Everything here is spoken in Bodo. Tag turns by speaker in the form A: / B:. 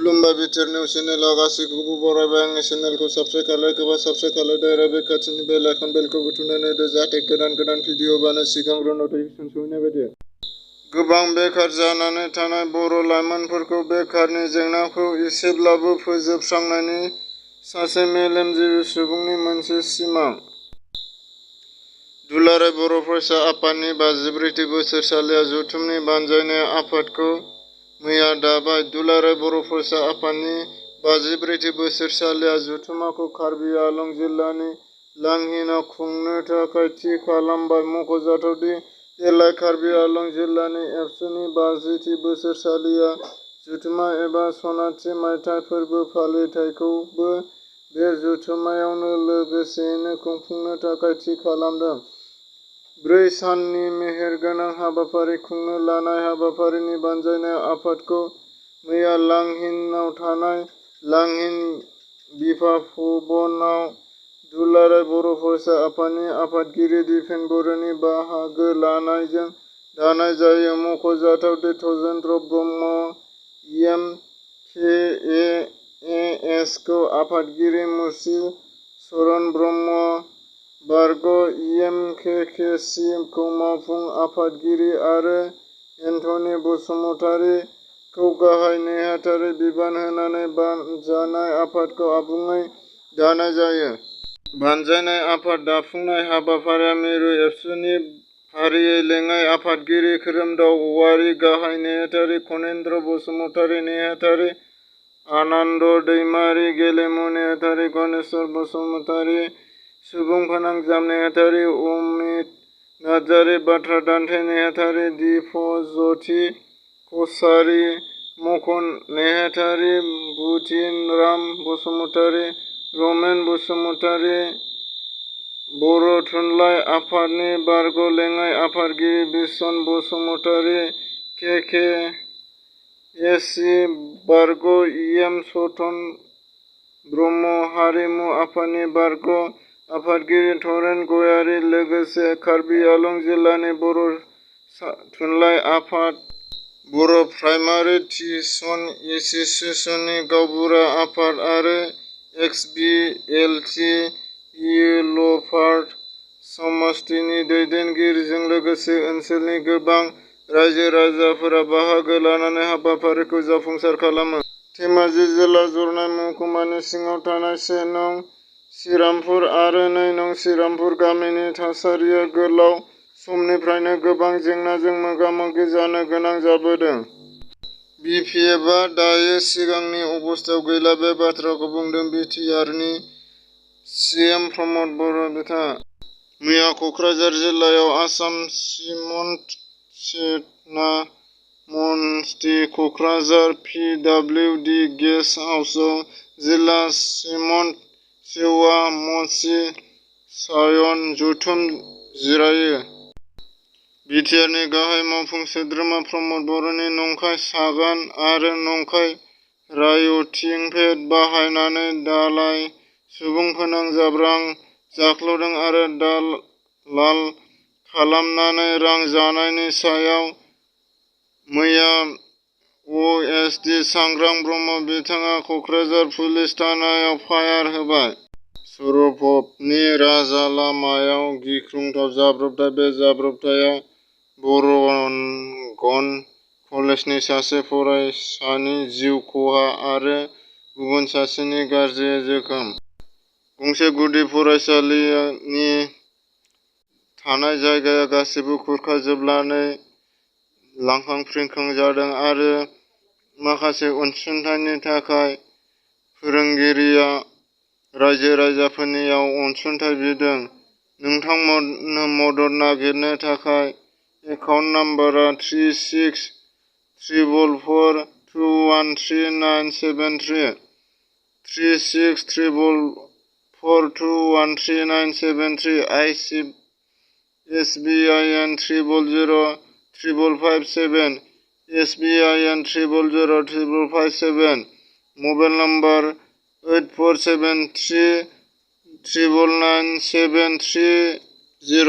A: खुलुमबाय बिटिआर निउस चेनेलाव गासैखौबो बरायबाय। आंनि चेनेलखौ साबस्क्राइब खालामोबा साबस्क्राइब खालामदो आरो बे खाथिनि बेल आइकन बेलखौ बुथुमनानै होदो जाहाथे गोदान भिडिअ'बानो सिगांग्रो नटिफिकेसन सहैनाय बायदि। गोबां बेकार जानानै थानाय बर' लाइमोनफोरखौ बेकारनि जेंनाखौ एसेब्लाबो फोजोबस्रांनायनि सासे मेलेमजिबि सुबुंनि मोनसे सिमां। दुलाराय बर' फरायसा आफादनि 54थि बोसोरसालिया जथुमनि बानजायनाय आफादखौ मैया दाबाय। दुलाराय बर' फरायसा आफादनि 54थि बोसोरसालिया जथुमाखौ कार्बि आंलं जिल्लानि लांहियाव खुंनो थाखाय थि खालामबाय। मख'जाथाव दि देग्लाय कार्बि आंलं जिल्लानि एबसुनि 50थि बोसोरसालिया जथुमा एबा सनाथि मायथाइ फोरबो फालिथायखौबो बे जथुमायावनो लोगोसेयैनो खुंफुंनो थाखाय थि खालामदों। 4 साननि मेहेरगोनां हाबाफारि खुंनो लानाय हाबाफारिनि बानजायनाय आफादखौ मैया लांहियाव थानाय लांहिया बिफा भवनाव दुलाराय बर' फरायसा आफादनि आफादगिरि दिपेन बर'नि बाहागो लानायजों दानाय जायो। मख'जाथाव the Dharmendra Brahma M K A S खौ आफादगिरि, मुस्रि चरण ब्रह्म बारग' एम के सि खौ मावफुं आफादगिरि आरो एन्थनी बसुमतारी खौ गाहाय नेहाथारि बिबान होनानै बानजायनाय आफादखौ आबुङै दानाय जायो। बानजायनाय आफाद दाफुंनाय हाबाफारिया मिरु एबसुनि फारियै लेङाइ आफादगिरि खोरोमदाव औवारी, गाहाय नेहाथारि खनेन्द्र बसुमतारी, नेहाथारि आनन्द दैमारी, गेलेमु नेहाथारि गणेश्वर बसुमतारी, सुबुं फोनांजाब नेहाथारि अमित नार्जारी, बाथ्रा दान्थे नेहाथारि दिव्यज्यति कछारी, मख' नेहाथारि बुधिराम बसुमतारी, रमेन बसुमतारी, बर' थुनलाइ आफादनि बारग' लेङाइ आफादगिरि बिसन बसुमतारी, के एस सि बारग' एम सतन ब्रह्म, हारिमु आफादनि बारग' आफादगिरि धरेन गयारी, लोगोसे कार्बि आंलं जिल्लानि बर' थुनलाइ आफाद, बर' प्राइमारि टिउशन एस'सिएशननि गावबुरा आफाद आरो एक्स बि एल टि इउलफार समष्टिनि दैदेनगिरिजों लोगोसे ओनसोलनि गोबां रायजो-राजाफोरा बाहागो लानानै हाबाफारिखौ जाफुंसार खालामो। धेमाजि जिल्ला जरनाय महकुमानि सिङाव थानाय 1 नं. श्रीरामपुर आरो 2 नं. श्रीरामपुर गामिनि थासारिया गोलाव समनिफ्रायनो गोबां जेंनाजों मोगा-मोगि जानो गोनां जाबोदों। बि पि एफ आ दायो सिगांनि अबस्थायाव गैला बे बाथ्राखौ बुंदों बि टि आर नि सि एम प्रमद बर' बिथाङा। मैया क'क्राझार जिल्लायाव आसाम सिमन्ट सेना मन्थि Kokrajhar P W D guest हाउसआव जिल्ला सिमन्ट सेवा मचिसायन जथुम जिरायो। बि टि आर नि गाहाय मावफुं सोद्रोमा प्रमद बर'नि नंखाय सागान आरो नंखाय रायटिंपेड बाहायनानै दालाल सुबुं फोनांजाब रां जाख्ल'दों आरो दालाल खालामनानै रां जानायनि सायाव मैया अ एस डि सांग्रां ब्रह्म बिथाङा क'क्राझार पुलिस थानायाव फायार होबाय। सुरभपनि राजालामायाव गिख्रंथाव जाब्रबथाय बे जाब्रबथाया बरगन कलेजनि सासे फरायसानि जिउ खहा आरो गुबुन सासेनि गाज्रि जोखोम। गंसे गुदि फरायसालिनि थानाय जायगाया गासैबो खुरखाजोबनानै लांखां-फिरखां जादों आरो माखासे अनसुंथाइनि थाखाय फोरोंगिरिया रायजो-राजाफोरनियाव अनसुंथाइ बिदों। नोंथांमोननो मदद नागिरनो थाखाय एकाउन्ट नम्बरआ 3644413973 3644413973 SBIN 0000557 SBIN 0000557 मबाइल नम्बर 8473999730